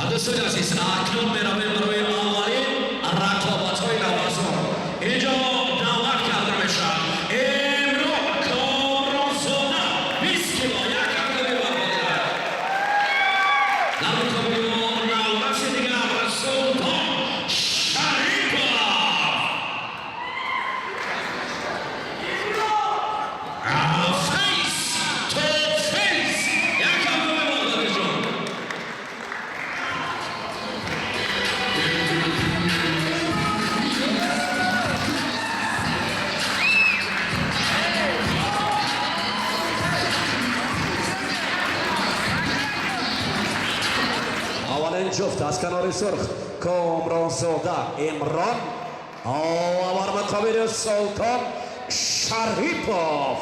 Дӯстони азиз, акнун меравем барои аввалин рақобатҳои наврасон. Инҷо даъват карда мешавад Имрон Комронзода, 20 кило, як ҳангоми барбодирад. Дар муқобили мо навраси дигар, Султон Шарипов. Face to face, як ҳангоми барбодирҷон. Аввалин ҷуфт аз канори сурх, Комронзода Имрон ва бар муқобили Султон Шарипов.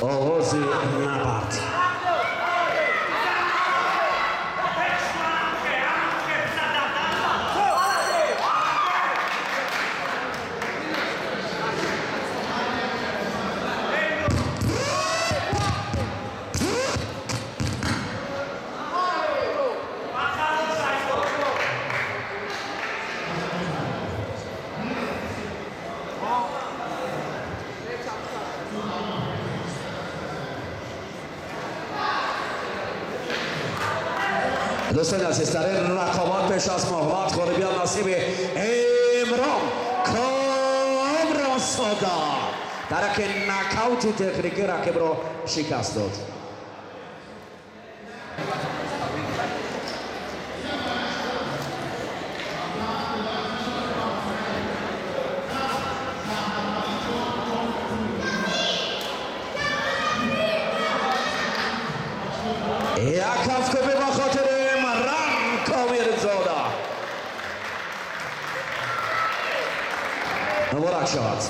Оғози набард. Дӯстони азиз, дар ин рақобат пеш аз муҳлат ғолибият насиби Имрон Комронзода дар яке нокаути техникӣ рақибро шикаст дод. Як кафкӯбӣ ба хотири Имрон Комирзода. Муборак шавад.